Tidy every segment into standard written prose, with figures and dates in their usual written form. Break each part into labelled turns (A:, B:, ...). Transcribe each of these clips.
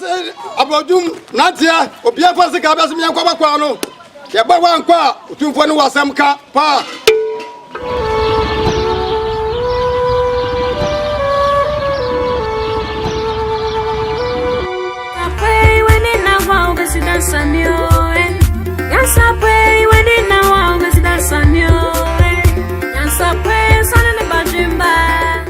A: Abrase abrɔdwum nanteɛ obiara fa sika bɛso meɛnkɔ bɛkɔ ano yɛbɔ wankɔ a otumfoɔ ne wasɛm ka paa.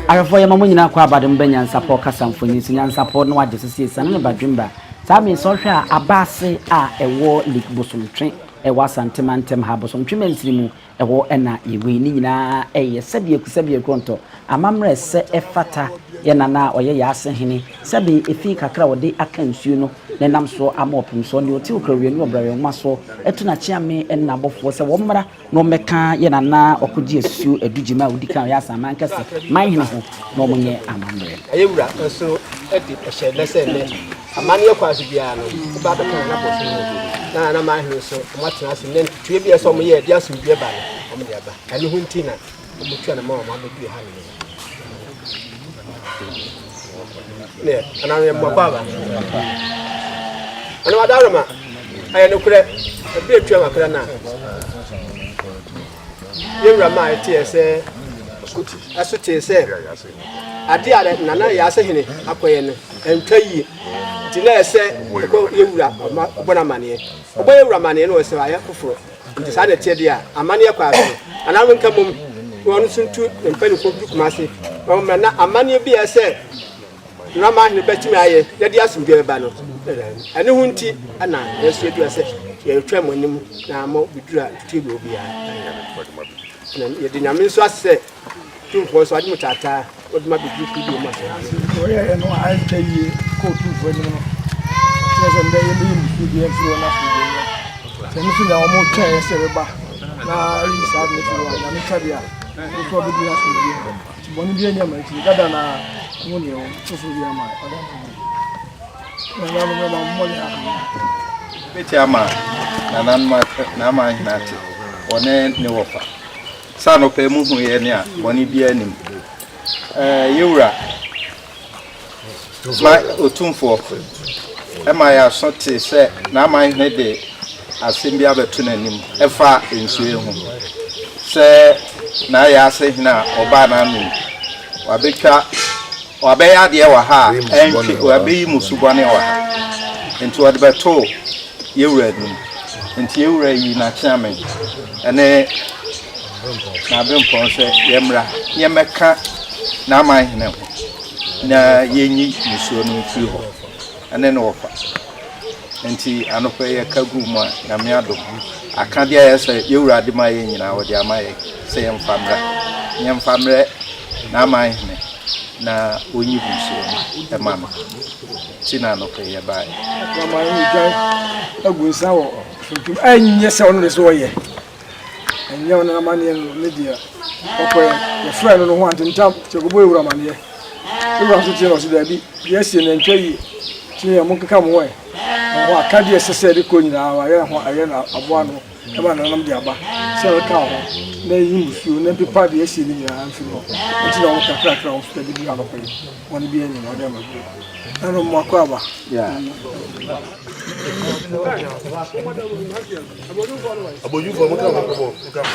B: Ahwɛfoɔ yɛma mo nyinaa kɔ abade mo bɛ nyansapɔ kasa mfonyin so nyansapɔ na wagye so sie sane ne badwemba saa me sɛ ɔhwɛ a aba ase a ɛwɔ lake bosomtwe ɛwɔ asante mantam ha bosomtwe mansini mu Ɛhɔ na yɛwui. Ne nyinaa yɛ sɛdeɛ kusɛbeɛ korɔntɔ amammerɛ sɛ ɛfata yɛn nana a ɔyɛ yɛn ase hene, sɛbe efi kakra a ɔde aka nsuo no na ɛnam soɔ ama ɔpem soɔ, deɛ ɔte okrawie ne ɔbrɛwɛ nwoma soɔ atu n'akyeame ne n'abɔfoɔ sɛ wɔmmra na wɔmmɛka yɛn nana ɔkogye asuo Adugyima a ɔdi kan a ɔyɛ Asaman kɛse man hene ho na wɔnyɛ amammerɛ.
C: Ɛyɛ wura nso de hyɛ nnɛ sɛ nnɛ amanneɛ kwan so biara no, woba abɛka Nana Bɔso no mu na Nana Manhene nso wɔatena ase nnɛ ntotoeɛ bi a ɛsɛ wɔyɛ de asomdwoeɛ ba no, wɔde aba. Ɛno ho nti na wɔtua no ma wɔn abɛduru ha nom. Ne anaa yɛ mmɔkɔ aba. Ɛno adaroma ɛyɛ nokorɛ ɛberɛ atwa makra no a yɛwura ma ɛteɛ sɛ ɛso tee sɛ Ade a Nana Yaase hene akɔyɛ no, ɛntwa yie. Nti na ɛsɛ ɛkɔ yɛwura ɔma ɔbɔ no amaneɛ. Ɔbɔ yɛwura amaneɛ no ɔsɛ ayɛ foforɔ. Nti saa na ɛteɛ deɛ a, amaneɛ kɔ ase no, anaa menka mmom na ɔno nso ntu ne mpanimfoɔ bi Kumase na wɔmmra na amaneɛ bi a ɛsɛ Nana Mahene bɛtumi ayɛ na de asomdwoeɛ bɛba no, ɛno ho nti na yɛn nso yɛdura sɛ yɛretwɛn mo anim na mo bɛduru a ntutuo bi wɔ biara. Na yɛde Nyame nso ase sɛ Tumfoɔ nso ade mu taataa wɔde ma bɛduru kuduo mu asɛm.
D: Wɔyɛɛ no a antwa yie kɔɔ tumfoɔ anim no, kyerɛ sɛ ndɛ yɛbɛyi mmusuo biara mfiri wɔn asomdwoeɛ mu. Sɛ ɛno so na wɔtwɛn sɛ ɛbɛba na ayi saa ade no afiri hɔ a, Nyame kyɛ deɛ a, nso ɔbɛduru asomdwoeɛ mu. Nti bɔne biara nni ama nti dada na ho neɛ wɔ foforɔ biara ma ɔda mpo bi. Nananom ɛma mmɔne aka.
E: Bɛti ama nananom n'ama ahene ate wɔne ne wɔfa. Sɛ anɔpa yi muhu yɛn a, bɔne biara nnim. Ɛɛ, yɛn wura, ma Otumfoɔ ma yɛn aso tee sɛ n'aman hene de asɛm bi abɛto n'anim ɛfa nsuo yi ho. Sɛ n'ayɛ hene a ɔbaa n'ano yi, wabɛtwa Wabɛyɛ adeɛ wɔ ha a ɛntwe, wabɛyi mmusu bɔne wɔ ha. Nti wɔde bɛtoo yɛn wura anim. Nti yɛn wura yii n'akyeame ne n'aberempɔn sɛ yɛmmra na yɛmmɛka n'aman hene ho na yɛnyi mmusuo no mfiri hɔ ne ne wɔfa. Nti anɔpa yi yɛka guu mu a, Nyame adom, akadeɛ a ɛyɛ sɛ yɛn wura de ma yɛn nyinaa ɔde ama yɛn sɛ yɛmfa mmra, na yɛmfa mmrɛ n'aman hene na ɔnyi mmusuo no ma no. Nti na anɔpa yi yɛbaeɛ.
D: Kraman no dwan agu nsa wɔ tuntum ɛnyɛ sɛ ɔno de sɛ ɔyɛ ɛnyɛ ɔno amanneɛ no ne deɛ ɔkɔyɛ yɛfrɛ no no ho antentam sɛ kɔbɔ ewura amanneɛ ewura nso tie na ɔsɛ daabi deɛ asie no ɛntwa yie nti yɛ mo nkeka mo ho ɛ na ho aka deɛ ɛsɛ sɛ ɛde kɔ nyinaa ayɛ ho ayɛ na aboa no ɛma nananom de aba sɛ ɛka ho na ɛyi musuo na mpepa deɛ asie no nyinaa mfiri hɔ nti na wɔn kakrakra wɔn fɛ de bi anɔpɛ yi wɔn bi anyim wɔde ama bi ɛna mo akɔ aba.
F: Abɔdwufoɔ mo ka mo mo ka mo.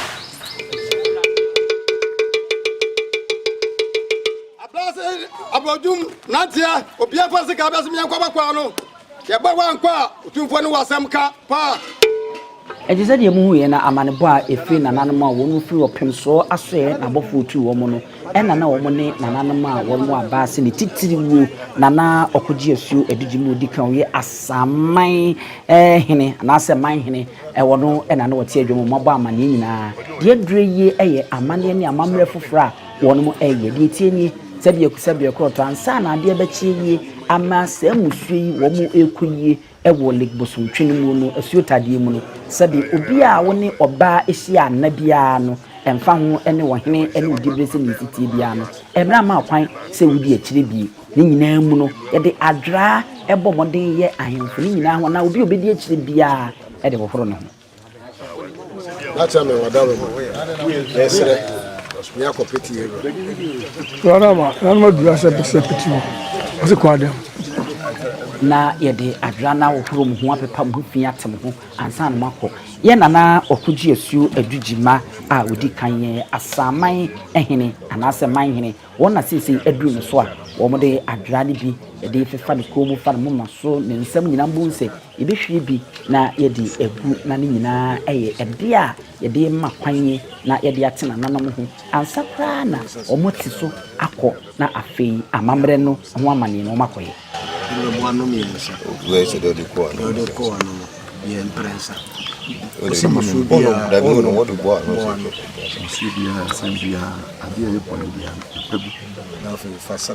A: Abrase abrɔdwum nanteɛ obiara fa sika bɛso meɛnkɔ bɛkɔ ano yɛbɔ wankɔ a otumfoɔ ne wasɛm ka paa.
B: Enti sɛdeɛ mohuiɛ no, amanebɔ a ɛfiri nananom a wɔn firi ɔpem soɔ asoɛɛ n'abɔfoɔ tuu wɔn no, ɛna na wɔn ne nananom a wɔn wɔ aba ase ne titiriwuo Nana Ɔkogye Asuo Adugye mu ɔdi kan ɔyɛ Asaman hene anaasɛ man hene ɛwɔ no na na wɔte adwa mu wɔabɔ amaneɛ nyinaa. Deɛ aduro yie yɛ amaneɛ ne amammerɛ foforɔ a wɔn reyɛ. Deɛ ɛtie nie, sɛdeɛ sɛdeɛ korɔtɔ ansa na adeɛ bɛkyeɛ yie ama saa mmusuo yi wɔn rekɔ yie wɔ Lake Bosomtwe no mu no asuo tadeɛ mu no, sɛdeɛ obi a wo ne ɔbaa hyia nna biara no, ɛmfa ho ne ɔhene ne wo diberɛ sɛdeɛ ɛsi teɛ biara no, mmara mma kwan sɛ wodi akyire bie. Ne nyinaa mu no, yɛde adweraa bɔ mmɔden yɛ ahemfo no nyinaa ho anaa obi a ɔbɛdi akyire biara de hohoro ne ho.
F: N'akyɛ me wɔ dawuro mu. Yɛsrɛ me akɔ pete yɛ wura.
D: Wura ma nanu ma dura sɛ sɛ pete wo. Ɔsi kɔ adam.
B: Na yɛde adwera no ahohoro mo ho apepa mo ho fi ate mo ho ansa na moakɔ. Yɛn Nana Ɔkogye Asuo Adu Gyima a ɔdi kan yɛ Asaman hene anaasɛ man hene. Wɔn na seesei aduru no so a wɔde adwera no bi de fefa ne kɔn mu fa ne moma so ne nsam nyinaa mpo sɛ yɛbɛhwie bi na yɛde agu na ne nyinaa yɛ ɛdeɛ a yɛde rema kwan na yɛde ate nananom ho ansa koraa na wɔate so akɔ na afei amammerɛ no ho amanneɛ no wɔakɔyɛ.
F: Bɔ ano mmiɛnsa. Deɛ ɔde kɔ ano no yɛ mprɛnsa. Ɔsi musuo biara ɔno bɔ ano.
G: Nsuo biara asɛm biara adeɛ a ɛyɛ bɔne biara no ɛpa gu.
F: Na afei fa sra.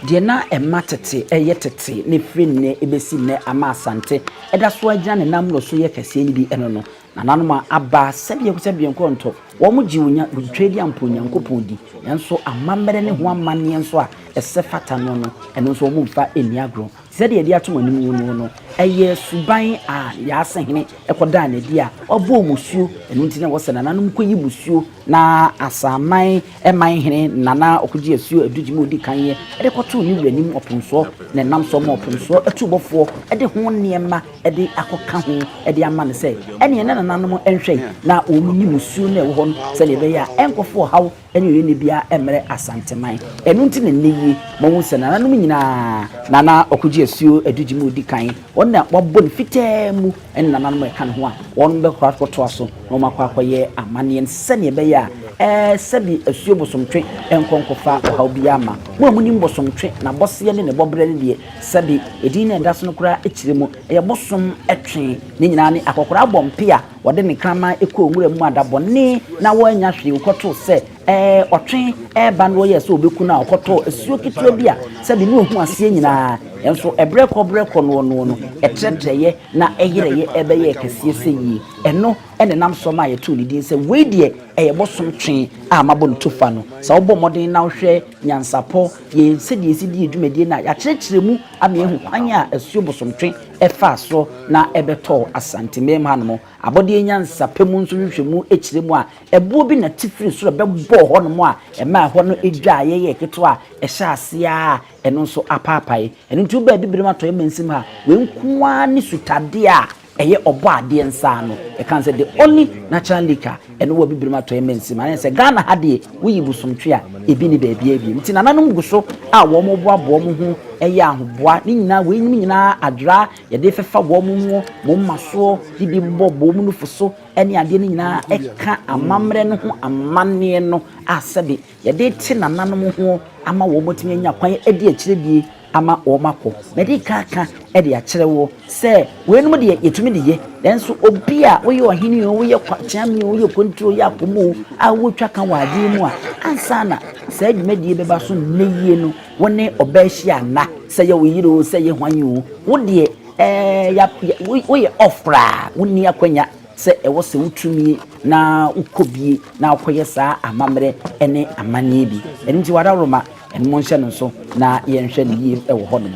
B: Deɛ na ɛma tete yɛ tete na ɛfiri nnɛ bɛsi nnɛ ama Asante da so ara gyina ne nan mmoroso yɛ kɛseɛ no bi ne no. Nananom a aba sɛdeɛ sɛdeɛ nkɔntɔ, wɔn gye onya Tweaduampɔ Onyankopɔn di, nanso amammerɛ ne ho amanneɛ nso a ɛsɛ fata no no, ɛno nso wɔn mfa nni agorɔ. Sɛdeɛ yɛde ato mo anim no no, ɛyɛ suban a yɛn asehene kɔdaa no adi a ɔbɔɔ mmusuo, ɛno nti na ɛwɔ sɛ nananom kɔyi mmusuo na Asaman man hene Nana Ɔkogye Asuo Adugyima a ɔdi kan yɛ de kɔtoo ne wura anim ɔpemsoɔ na ɛnam so ma ɔpemsoɔ atubɔfoɔ de ho nneɛma de akɔka ho de ama no sɛ ɛneɛ na nananom nhwɛ na wɔnyi mmusuo no a ɛwɔ hɔ no sɛdeɛ ɛbɛyɛ a ɛnkɔfa ɔhaw ne ohiani biara mmrɛ Asanteman. Ɛno nti na nnɛ yi moahu sɛ nananom nyinaa, Nana Ɔkogye Asuo Adugye mu ɔdi kan, wɔn na wɔabɔ no fitaa mu ne nananom a ɛka ne ho a wɔn bɛkɔ akɔtoa so na wɔakɔ akɔyɛ amanneɛ no sɛdeɛ ɛbɛyɛ a ɛɛ sɛbi Asuo Bosomtwe nkɔ nkɔfa ɔhaw biara mma. Mo a monim Bosomtwe, n'abɔseɛ ne ne bɔberɛ no deɛ, sɛbi edin no a ɛda so no koraa kyerɛ mu, ɛyɛ bosom twe, ne nyinaa ne akɔkoraa bɔ mpea Wɔde ne kraman kɔɔ nwura mu ada bɔne na wannya hwee. Wɔkɔtoo sɛ ɛɛ ɔtwe reba na ɔyɛɛ sɛ ɔbɛku no a, ɔkɔtɔɔ asuo ketewa bi a sɛbe ne ɔhu aseɛ nyinaa. Nanso ɛberɛ kɔ berɛ kɔ noɔ noɔ no, ɛtrɛtrɛeɛ na ɛyerɛeɛ ɛbɛyɛɛ kɛseɛ sɛ yie. Ɛno na ɛnam soɔ maa yɛtoo ne din sɛ wei deɛ ɛyɛ bosom twe a mabɔ no tofa no. Sɛ wobɔ mmɔden na wohwɛ nyansapɔ, yɛn sɛdeɛ yɛsi di yɛn dwumadie no a, yɛakyerɛkyerɛ mu ama yɛahu kwan a asuo bosomtwe faa so na ɛbɛtɔɔ Asante Mem hanom. Abɔdeɛ nyansapɛ mu nso nhwehwɛmu kyerɛ mu a, ɛboɔ bi na te firi soro bɛbɔɔ hɔnom a ɛmaa ɛhɔ no dwaeɛ yɛɛ ketewa a ɛhyɛɛ aseɛ ara a ɛno nso apaapae. Ɛno nti wobaa Abibirem Atɔeɛ Mansin ha, wei nko ara ne sutadeɛ a ɛyɛ ɔbɔadeɛ nsa ano. Yɛka no sɛ the only natural lake a ɛno wɔ Abibirem Atɔeɛ Mansin mu. Ayɛ sɛ Ghana ha deɛ woyi bosomtwe a ebi nni baabiara bio. Nti nananom gu so a wɔboaboa wɔn ho yɛ ahoboa. Ne nyinaa weinom nyinaa adwera yɛde fefa wɔn ho, wɔn mma soɔ, de bi bobɔ wɔn nufu so ne adeɛ no nyinaa ɛka amammerɛ no ho amanneɛ no a sɛbe yɛde te nananom ho ama wɔn atumi anya kwan adi akyire bie ama wɔakɔ. Madi kan aka de akyerɛ wo sɛ weinom deɛ yɛtumi de yɛ, nanso obi a woyɛ ɔhene o, woyɛ kyeame o, woyɛ kontire o, woyɛ akɔmɔ o, a wotwa ka wɔ adeɛ mu a, ansa na saa dwumadie bɛba so nnɛ yie no, wo ne ɔbaa hyia nna, sɛ yɛ wo yere o, sɛ yɛ hwan o, wo deɛ ɛɛ ya, woyɛ off koraa, wonni akwanya sɛ ɛwɔ sɛ wotumi na wokɔ bie na wokɔyɛ saa amammerɛ ne amanneɛ bi. Ɛno nti wadaworoma Ɛno monhyɛ no nso na yɛnhwɛ no yie wɔ hɔnom.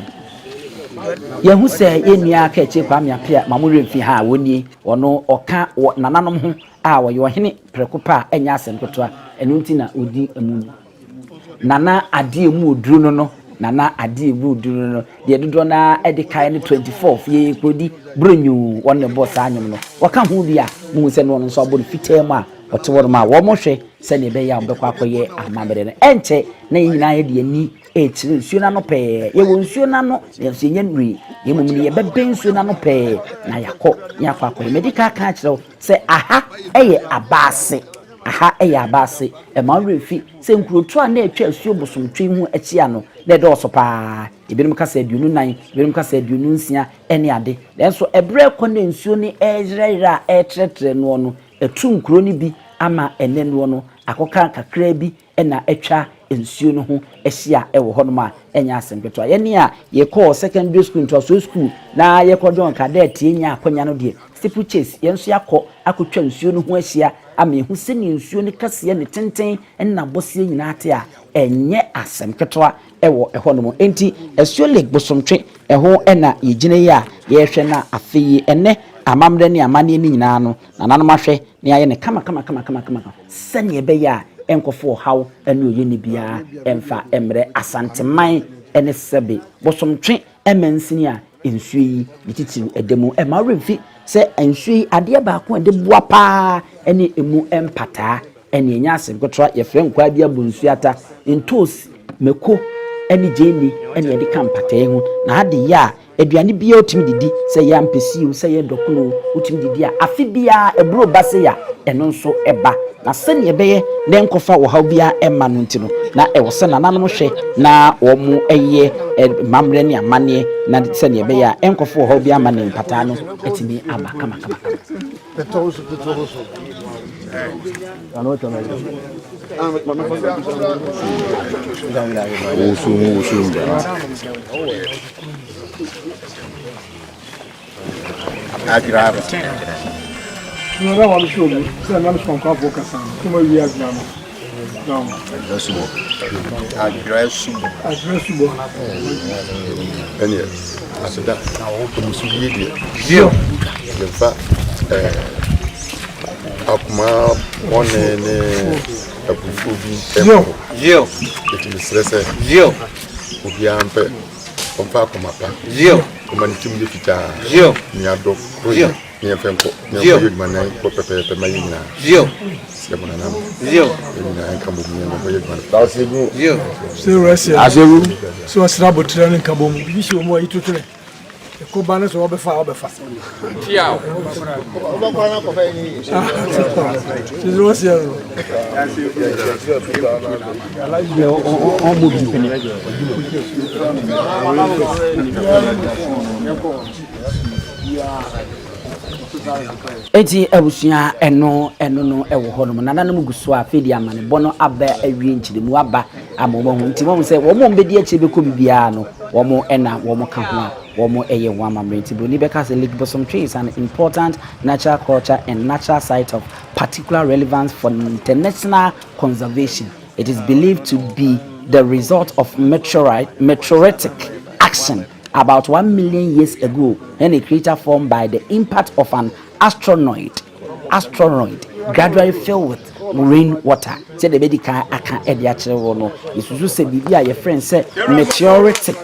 B: Yɛahu sɛ yɛn nua Kaakyire Kwame Appiah ma mo werɛ mfi ha a ɔnnie, ɔno ɔka wɔ nananom ho a ɔyɛ ɔhene prɛko pɛ a ɛnyɛ asɛm ketewa, ɛno nti na ɔdi mu no. Nana adeɛ mu oduro no no, Nana adeɛ mu oduro no no, deɛ dodoɔ no ara de kae no 24 fie kurodi Buronyo wɔn na ɛbɔ saa nnwom no. Wɔka ho bi a, mohu sɛ na ɔno nso abɔ no fitaa mu a ɔte hɔnom a wɔhwɛ sɛnea ɛbɛyɛ a wɔbɛkɔ akɔyɛ amammerɛ no. Ɛnkyɛ na yɛn nyinaa yɛde yɛn ani rekyerɛ nsuo no ano pɛɛ. Yɛwɔ nsuo no ano, nanso yɛnnya nnurui. Na mmom no, yɛbɛbɛn nsuo no ano pɛɛ na yɛakɔ na yɛakɔ akɔyɛ. Madi kan aka akyerɛ wo sɛ aha yɛ abaase. Aha yɛ abaase. Ɛmma wo werɛ mfi sɛ nkurotoɔ a na atwa asuo Bosomtwe ho ahyia no, na ɛdɔɔso pa ara. Ebinom ka sɛ 24, ebinom ka sɛ 26 ne ade. Nanso ɛberɛ rekɔ na nsuo no reyerɛyerɛ a ɛretrɛtrɛ noɔ no, Atu nkuro no bi ama ɛnnɛ noɔ no akɔka kakraa bi na atwa nsuo no ho ahyia wɔ hɔnom a ɛnyɛ asɛm ketewa. Yɛne a yɛkɔɔ secondary school, ntoasoɔ sukuu na yɛkɔ join cadet yɛnyaa akwanya no deɛ, steeplechase, yɛn nso yɛakɔ akɔtwa nsuo no ho ahyia ama yɛahu sɛdeɛ nsuo no kɛseɛ, ne tenten ne n'abɔseɛ nyinaa te a, ɛnyɛ asɛm ketewa wɔ ɛhɔnom. Enti Asuo Lake Bosomtwe, ɛho na yɛgyina yi a yɛrehwɛ na afei ɛnnɛ. amammerɛ ne amanneɛ no nyinaa no, nananom ahwɛ na yɛayɛ no kamakamakamakama sɛdeɛ ɛbɛyɛ a ɛnkɔfa ɔhaw ne oyenni biara mfa mmrɛ Asanteman ne sɛbe bosomtwe mansini a nsuo yi ne titiriw da mu. Ɛmma wo werɛ mfi sɛ nsuo yi adeɛ baako a ɛde boa pa ara ne ɛmu mpataa. Ɛnneɛ ɛnyɛ asɛm ketewa, yɛfrɛ nkwaa bi abonsuata, ntoosi, mako ne gyeene na yɛde ka mpataa yi ho. Na ade yɛ a, aduane biara wotumi de di, sɛ ɛyɛ ampesi o, sɛ ɛyɛ dɔkono o, wotumi de di a, afe biara aburo ba sei a, ɛno nso ba. Na sɛdeɛ ɛbɛyɛ na ɛnkɔfa ɔhaw biara mma no nti no, na ɛwɔ sɛ nananom hwɛ na wɔyɛ amammerɛ ne amanneɛ na sɛdeɛ ɛbɛyɛ a ɛnkɔfa ɔhaw biara mma ne mpataa no atumi aba kamakamakama.
G: Ɛneɛ aseda ɔmusu yie deɛ yɛmfa akoma bɔne ne abufuo bi nkɔ hɔ. Enti mesrɛ sɛ obiara mpɛ ɔmfa akoma pa ɔma ne tirim yɛ fitaa ne adɔ koro yɛ ne yɛmfa nkɔ ne yɛmfa yɛ adwuma na nkɔ pɛpɛɛpɛ ma yɛn nyinaa. Srɛ mo nananom yɛn nyinaa nka mmom ne yɛmfa yɛ adwuma no.
D: Sɛ ɔsra abotire ne nkabom biribi hyɛ wɔn mu a yi totene. Ɛkɔ ba no sɛ wɔbɛfa a wɔbɛfa. Sisi wɔ seɛ no.
B: Enti abusua ɛno ɛno no ɛwɔ hɔ nom nananom gu so a afei deɛ amanebɔ no aba awie nkyerɛmu aba ama wɔn ahu nti wɔn sɛ wɔn a wɔbɛdi akyire bɛkɔ bibiara no wɔn na wɔn ka ho a wɔn yɛ wɔn amammerɛ nti broni bɛka sɛ Lake Bosomtwe is an important natural culture and natural site of particular relevance for international conservation it is believed to be the result of meteorite meteoritic action about 1 million years ago when a crater formed by the impact of an asteroid asteroid gradually filled with rain water. Sɛdeɛ ɛbɛdi kan aka de akyerɛ wɔ no, yɛsusu sɛ biribi a yɛfrɛ no sɛ meteoritic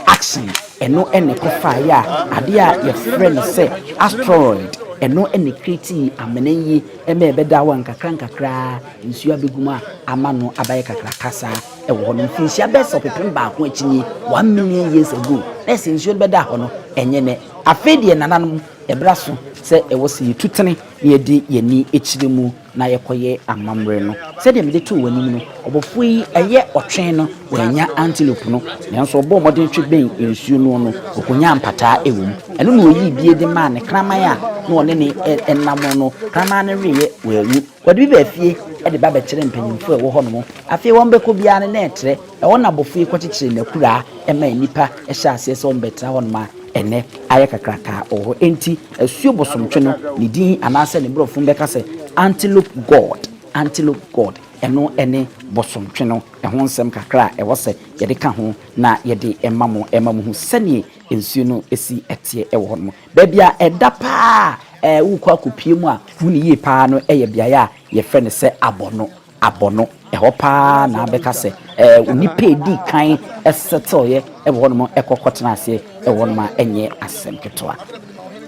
B: action ɛno ɛna ɛkɔfaeɛ a adeɛ a yɛfrɛ no sɛ asteroid ɛno ɛna create amena yi ɛma ɛbɛda hɔ a nkakra nkakra nsuo abɛgu mu a ama no abayɛ kakraka saa ɛwɔ hɔ no. Mfinhyia bɛyɛ sɛ 100,000 akyi nie, 1 million years ago, na ɛsɛ nsuo no bɛda hɔ no ɛnyɛ nɛ. Afei deɛ nananom, ɛbra so sɛ ɛwɔ sɛ yɛtu tene na yɛde yɛni akyire mu na yɛkɔyɛ amammerɛ no sɛdeɛ mede too w'anim no. Ɔbɔfoɔ yi ɛyɛ ɔtwe no, wanya antelope no, nanso ɔbɔɔ mmɔden twe bɛn nsuo no no, ɔkɔnyaa mpataa ɛwɔ mu. Ɛno na ɔyii bie de maa ne kraman a na ɔne ne ɛnam no. Kraman no weeɛ, wanwu. Wɔde bi baa fie de ba bɛkyerɛ mpanyimfoɔ a ɛwɔ hɔnom. Afei wɔn bɛkɔ biara no na ɛtrɛ. Ɛhɔ na abɔfoɔ yi kɔkyekyere n'akuraa ma nnipa hyɛ aseɛ sɛ wɔbɛtena hɔnom a ɛnnɛ ayɛ kakraka wɔ hɔ. Enti asuo bosomtwe no ne din anaasɛ ne borɔfo mu bɛka sɛ Antelope God, Antelope God, ɛno ne bosomtwe no ho nsɛm kakra a ɛwɔ sɛ yɛde ka ho na yɛde ma mo ma mohu sɛdeɛ nsuo no si teɛ wɔ hɔnom. Baabi a ɛda paa a wokɔ akɔpue mu a hu no yie paa no yɛ beaeɛ a yɛfrɛ no sɛ Abɔno. Abɔno, ɛhɔ paa na abɛka sɛ onipa a ɛdii kan sɛteleeɛ wɔ hɔnom kɔ kɔtena aseɛ wɔ hɔnom a ɛnyɛ asɛm ketewa.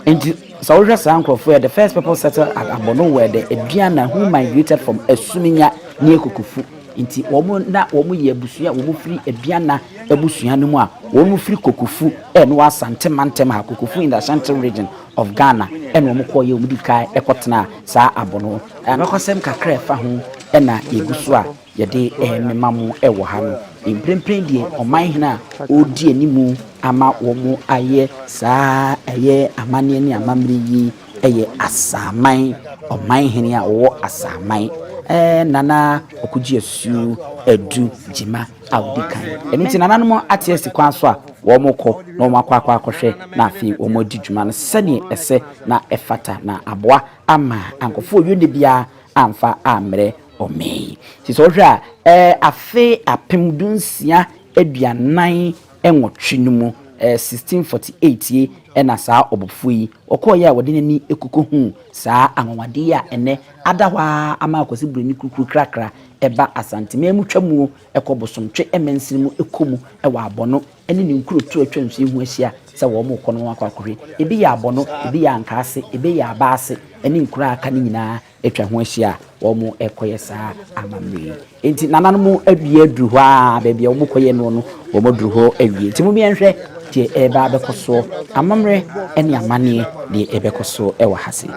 B: Nti sɛ wohwɛ saa nkurɔfoɔ yɛ, the first people settled at Abɔno were the Aduana who migrated from Asuminya near Kokofu. Nti wɔn na wɔn yɛ abusua a wɔn firi Aduana abusua no mu a wɔn firi Kokofu ɛno wɔ Asante mantam ha, Kokofu in the Ashanti region of Ghana, ɛna wɔn kɔɔ yɛ wɔn di kan ɛkɔtena saa Abɔno. Abakɔsɛm kakra a ɛfa ho na yɛgu so a yɛde remema mo wɔ ha no. Mprempren deɛ ɔmanhene a ɔredi anim ama wɔayɛ saa ɛyɛ amanneɛ ne amammerɛ yi yɛ Asaman, ɔmanhene a ɔwɔ Asaman, Nana Okugyeasuo Adu Gyima a ɔdi kan. Ɛno nti nananom ate asi kwan so a wɔrekɔ na wɔakɔ akɔ akɔhwɛ na afei wɔadi dwuma no sɛdeɛ ɛsɛ na ɛfata na aboa ama nkurɔfoɔ yɔnni biara amfa ammrɛ ɔman yi. Nti sɛ wohwɛ a, afe 1648 no mu 1648 yi na saa ɔbɔfoɔ yi ɔkɔeɛ a ɔde n'ani kɔkɔhuu saa anwanwadeɛ yi a ɛnnɛ ada hɔ ara ama Akwasi Buroni Kurukuru Krakra ba Asanteman mu twa muo kɔ Bosomtwe mansini mu kɔ mu wɔ Abɔno ne ne nkurotoɔ a atwa nsuo yi ho ahyia sɛ wɔrekɔ no wɔakɔ akɔhwɛ. Ebi yɛ Abɔno, ebi yɛ Ankaase, ebe yɛ Abaase ne nkuro a aka no nyinaa atwa ho ahyia a wɔrekɔyɛ saa amammerɛ yi. Enti nananom awie aduru hɔ ara, baabi a wɔkɔyɛ noɔ no, wɔaduru hɔ awie. Nti mom yɛnhwɛ deɛ ɛreba abɛkɔ soɔ, amammerɛ ne amanneɛ deɛ ɛbɛkɔ so wɔ ha sei.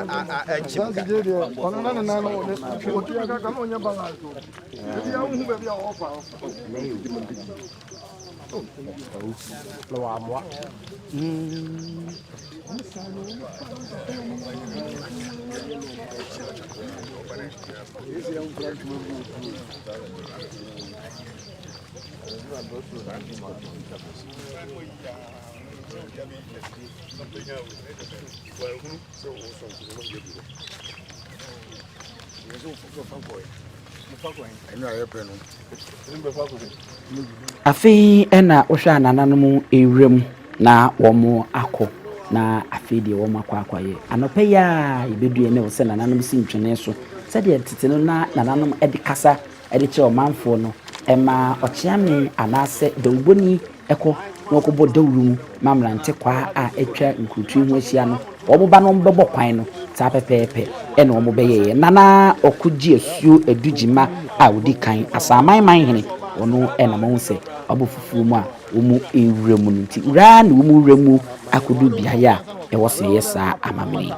B: Afei na wohwɛ a nananom rewura mu na wɔakɔ, na afei deɛ wɔakɔ akɔyɛ. Anɔpa yi ara yɛbɛdue ne wo sɛ nananom si ntwene so. Sɛdeɛ tete no na nananom de kasa de kyerɛ ɔmanfoɔ no, ɛma ɔkyeame anaasɛ dawubɔni kɔ na wɔkɔbɔ dawuru mu ma mmerante kwaa a atwa nkurotu yi ho ahyia no, wɔba na wɔbɛbɔ kwan no, saa pɛpɛɛpɛ na wɔbɛyɛeɛ. Nana Ɔkogye Asuo Adu Gyima a ɔdi kan, Asaman man hene, ɔno na moahu sɛ wabɔ fufuo mu a wɔrewura mu no nti, wura ara na wɔwura mu akɔdu beaeɛ a ɛwɔ sɛ yɛyɛ saa amammerɛ yi.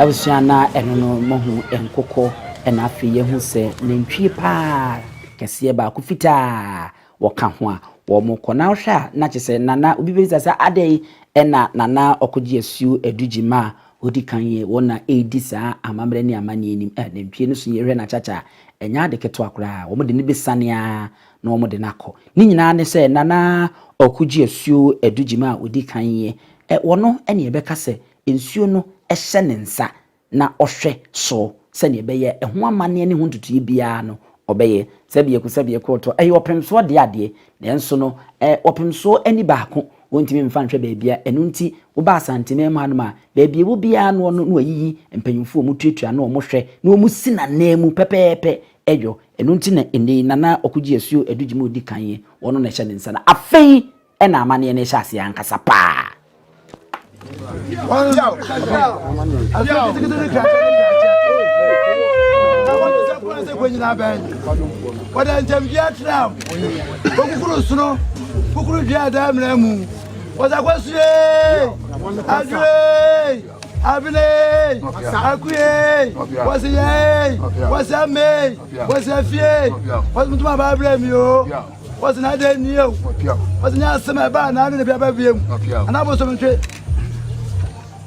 B: Abusua na ɛno no mohu nkokɔ ɛna afei yɛhu sɛ nantwie paa kɛseɛ baako fitaa wɔka ho a wɔkɔ na wohwɛ a na kyerɛ sɛ nana obi bɛbisa sɛ adɛn ɛna nana ɔkɔgye asuo adugyima a Odi kan yɛ wɔn na ɛredi saa amammerɛ ne amanneɛ anim. Eh, nantwie no so yɛhwɛ no akyakya a, ɛnyɛ ade ketewa koraa. Wɔde no bɛsiane ara na wɔde no akɔ. Ne nyinaa ne sɛ, Nana Ɔkogye Asuo Adugyima a ɔdi kan yɛ, eh, ɔno na yɛbɛka sɛ nsuo no hyɛ ne nsa na ɔhwɛ so sɛdeɛ ɛbɛyɛ a ɛho amanneɛ ne ho ntotoeɛ biara no ɔbɛyɛ. Sɛbiako sɛbiako ɔtɔ, ɛyɛ ɔpemsoɔ deɛ adeɛ, nanso no, eh, ɔpemsoɔ ani baako Wontumi mfa nhwɛ baabia, ɛno nti woba Asanteman mu hanom a, baabi ɛwɔ biara noɔ no na wɔayiyi mpanyimfoɔ a wɔtuatua ano a wɔhwɛ na wɔsi no ananmu pɛpɛɛpɛ yɔ. Ɛno nti na ɛnnɛ yi Nana Ɔkogye Asuo Adu Gyimah a ɔdi kan yi, ɔno na ɛhyɛ ne nsa no. Afei na amanneɛ no rehyɛ aseɛ ankasa paa.
A: Kukuru dua da mmerɛ mu. Wɔsakɔsue, adwe, abene, akue, wɔseyɛ, wɔsɛme, wɔsɛfie, wɔsomtoma ba brɛ mi o, wɔsena dɛ nie o, wɔsenya asɛm ɛba anaa ne ne biaba biem, anaa bosomtwe,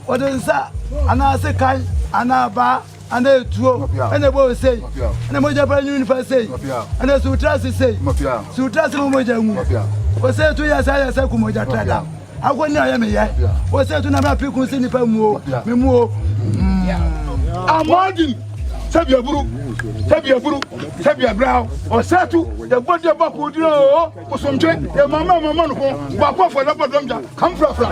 A: wɔde nsa anaa sekan anaa baa. Ana etuo ɛna ɛbɔ osei ɛna mogya pa nyi nipa sei ɛna sutra ase sei sutra ase na mogya ngu osei tu yɛ sɛ yɛ sɛ ku mogya tra da akɔ ni ɔyɛ meyɛ osei tu na mɛ piku si nipa muo me muo.
G: Amagin sɛ biaburu.
A: Sɛbi aburu, sɛbi abraw, ɔsatu, yɛbɔ deɛ bɔ koo dino o, bosomtwe, yɛ mama mama no ko, baako afɔ na bɔ dɔm gya, kam frafra.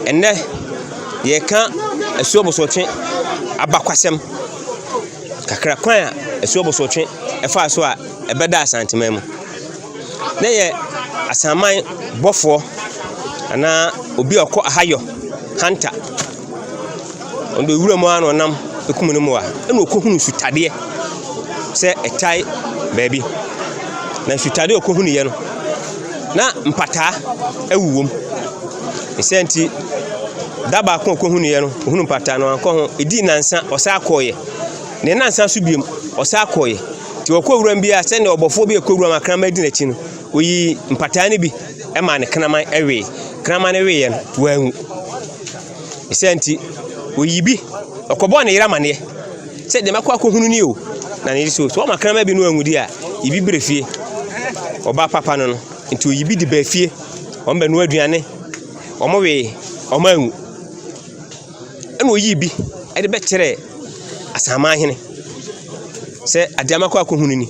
H: Ɛnnɛ, yɛreka Asuo Bosotwe abakwasɛm kakra, kwan a Asuo Bosotwe faa so a ɛbɛdaa Asanteman mu. Na ɛyɛ Asanman bɔfoɔ anaa obi a ɔkɔ ahayɔ, hunter. Ɔno deɛ nwura mu ara na ɔnam kum ne mmoa. Ɛna ɔkɔhunuu nsutadeɛ sɛ ɛtae baabi. Na nsutadeɛ a ɔkɔhunuiɛ no, na mpataa wowɔ mu. Ne saa nti, da baako a ɔkɔhunuiɛ no, ɔhunuu mpataa no, wankɔ ho. Ɛdii nnansa, ɔsan kɔeɛ. Ne nnansa so bio, ɔsan kɔeɛ. Nti ɔkɔ wuram bi a, sɛdeɛ ɔbɔfoɔ bi a ɛkɔ wuram a kraman di n'akyi no, ɔyii mpataa no bi maa ne kraman wee. Kraman no weeɛ no, wanwu. Ne saa nti, ɔyii bi, ɔkɔbɔɔ ne yere amaneɛ sɛ deɛ makɔ akɔhunu ni o. Na ne yere sɛ, sɛ ɔma kraman bi no anwu deɛ a, yi bi brɛ fie. Ɔbaa papa no no, nti ɔyi bi de baa fie. Wɔn bɛnoa aduane, wɔn wee, wɔn anwu. Ɛna ɔyii bi de bɛkyerɛɛ Asaman hene sɛ adeɛ makɔ akɔhunu ni.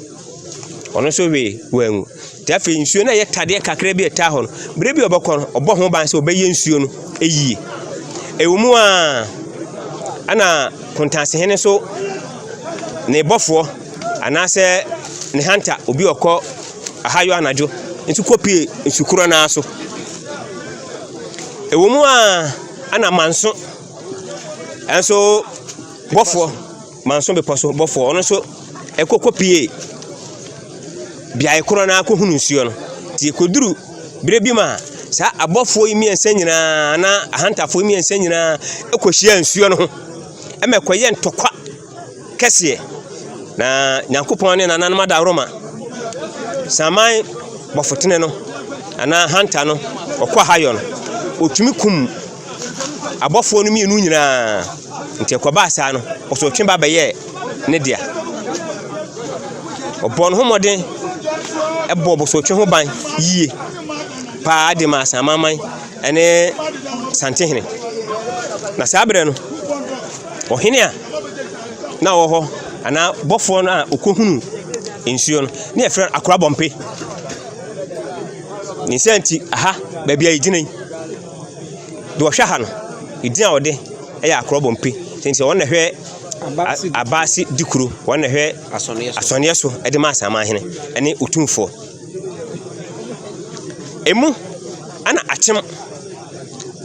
H: Ɔno nso wee, wanwu. Nti afei nsuo no a ɛyɛ tadeɛ kakra bi a ɛtaa hɔ no, berɛ bi a ɔbɛkɔ no, ɔbɔ ho ban sɛ ɔbɛyɛ nsuo no yie. Ɛwɔ mu a, ɛna Kontansehene nso ne bɔfoɔ anaasɛ ne hanta, obi a ɔkɔ ahayɔ anadwo nso kɔpie nsu korɔ no ara so. Ɛwɔ mu a, ɛna Manso nso bɔfoɔ Manso Bepɔ so bɔfoɔ, ɔno nso ɛkɔ kɔpie beaeɛ korɔ no ara kɔhunu nsuo no. Nti ɛkɔduru berɛ bi ma saa abɔfoɔ yi mmiɛnsa nyinaa anaa ahantafoɔ yi mmiɛnsa nyinaa kɔhyia nsuo no ho ma ɛkɔyɛ ntɔkwa kɛseɛ. Na Nyankopɔn ne nananom adaworoma, saman bɔfotene no anaa hanta no, ɔkɔ ahayɔ no, ɔtumi kum abɔfoɔ no mmienu nyinaa. Nti ɛkɔbaa saa no, ɔsɔtwe ba bɛyɛɛ ne dea. Ɔbɔɔ ne ho mmɔden bɔɔ bosotwe ho ban yie paa de maa Asanmaman ne Santehene. Na saa berɛ no, ɔhene a na ɔwɔ hɔ anaa bɔfoɔ no a ɔkɔhunu nsuo no, ne yɛfrɛ no Akorabɔmpe. Ne nsa nti, aha, baabi a yɛgyina yi, deɛ ɔhwɛ ha no, edin a ɔde yɛ Akorabɔmpe. Nti ɔno na ɛhwɛ Abaase di kuro, wɔn na ɛhwɛ asɔneɛ so de ma Asamanhene ne Otumfoɔ. Emu ɛna Akyem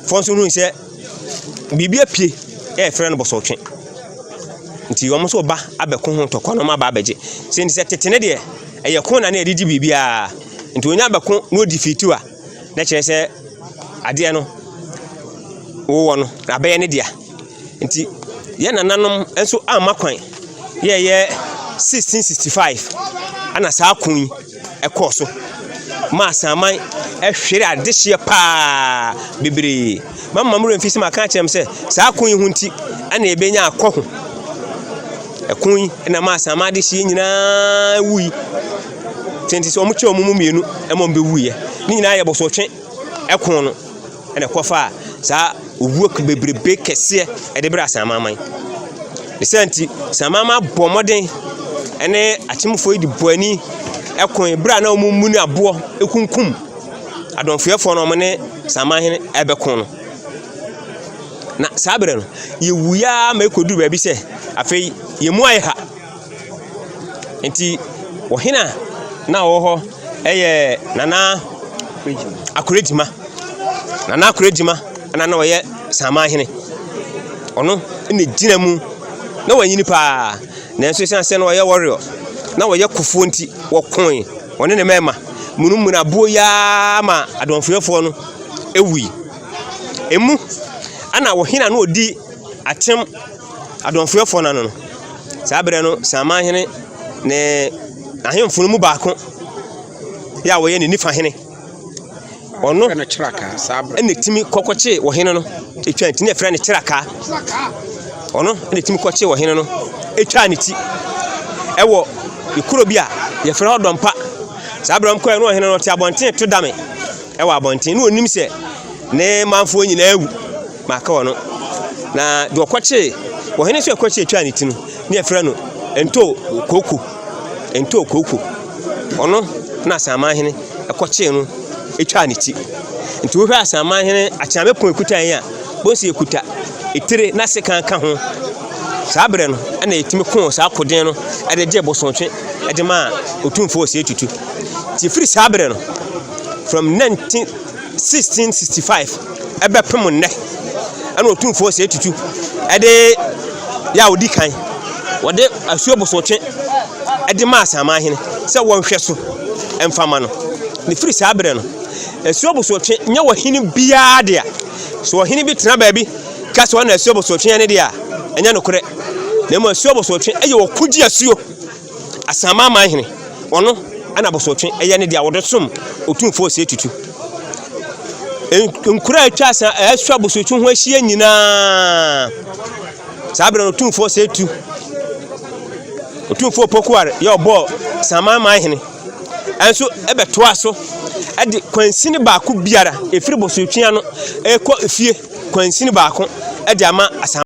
H: foɔ nso hunu sɛ biribi apue a yɛfrɛ no bɔsɔtwe. Nti wɔn nso ba abɛko ho ntɔkwa na wɔn aba abɛgye. Sɛ nti sɛ tete ne deɛ ɛyɛ ko na ne yɛde gye biribiara. Nti wɔnya abɛko na wɔdi fiitiw a, na kyerɛ sɛ adeɛ no wowɔ no na abɛyɛ ne dea. Nti yɛn nananom nso amma kwan yɛɛyɛ 1665 ɛna saa ko yi ɛkɔɔ so ma Asanman ɛhwere adehyeɛ paa bebree. Mama mo werɛ mfi sɛ maka akyerɛ mo sɛ saa ko yi ho nti ɛna yɛbɛnya akɔ ho. Ɛko yi ɛna ma Asanman adehyeɛ nyinaa wui. Nti sɛ wɔn kyɛ wɔn mu mmienu ɛma wɔn bɛwuiɛ. Ne nyinaa yɛ bosotwe ɛko no. na ɛkɔfaa saa owuo bebrebe kɛseɛ de brɛɛ Asanmaman. Ne saa nti, Asanmaman bɔɔ mmɔden ne akyemfoɔ yi de bɔɔ ani koe berɛ a na wɔremuni aboɔ kunkum adɔmfoyɛfoɔ no a wɔne Asanmanhene rebɛko no. Na saa berɛ no, yɛwuiɛ ara ma ɛkɔduru baabi sɛ afei Yɛn mu ayɛ ha. Nti ɔhene a na ɔwɔ hɔ yɛ Nana Akorɛgyima. Nana Akorɛgyima na na ɔyɛ Samanhene. Ɔno na gyina mu. Na wanyini paa. Nanso ɛsiane sɛ na ɔyɛ warrior, na ɔyɛ kofoɔ nti, wɔkoe. Ɔne ne mmarima munumunu aboɔ yi ara ma adɔmfoyɛfoɔ no wui. Emu ɛna ɔhene a na ɔdi akyem adɔmfoyɛfoɔ no ano no, saa berɛ no Samanhene ne ahemfo no mu baako yɛ a wɔyɛ ne nifa hene. Ɔno na ɛtumi kɔkɔkyee ɔhene no ɛtwa nti na ɛfrɛ no kyerɛkaa. Ɔno na ɛtumi kɔkyee ɔhene no ɛtwaa ne ti ɛwɔ kuro bi a yɛfrɛ hɔ Dɔmpa. Saa berɛ no kɔɛ no ɔhene no ɔte abɔnten to dame ɛwɔ abɔnten na ɔnim sɛ ne manfoɔ nyinaa awu ma aka ɔno. Na deɛ ɔkɔkyee ɔhene nso ɛkɔkyee twaa ne ti no ne yɛfrɛ no Nto Kooko. Nto Kooko. Ɔno na Asanmanhene ɛkɔkyee no twaa ne ti. Nti wohwɛ Asanmanhene akyeame pon ekuta yɛn a, bohu sɛ yɛkuta etire na sekan ka ho. Saa berɛ no ɛna yɛtumi koo saa koden no ɛde gyee bosomtwe ɛde maa Otumfoɔ Osei Tutu. Nti ɛfiri saa berɛ no, from 19 1665 ɛbɛpem nnɛ ɛna Otumfoɔ Osei Tutu ɛde yɛ a ɔdi kan wɔde asuo bosomtwe ɛde maa Asanmanhene sɛ wɔnhwɛ so ɛmfa ma no. Ne firi saa berɛ no, asuo bosomtwe nyɛ ɔhene biara dea. So ɔhene bi tena baabi ka sɛ ɔna asuo bosomtwe ne dea a, ɛnyɛ nokorɛ. Na mmom asuo bosomtwe ɛyɛ ɔkogye asuo. Asanmanman hene, ɔno ɛna bosomtwe ɛyɛ ne dea wɔde som Otumfoɔ Osei Tutu. Nkuro a atwa asa ɛsɔ bosomtwe ho ahyia nyinaa Saa berɛ no Otumfoɔ Osei Tu, Otumfoɔ Opoku-Ware yɛ ɔbɔɔ Samanman hene nso bɛtoaa so de kwansini baako biara ɛfiri Bosotwea no ɛrekɔ efie kwansini baako de ama Asaman.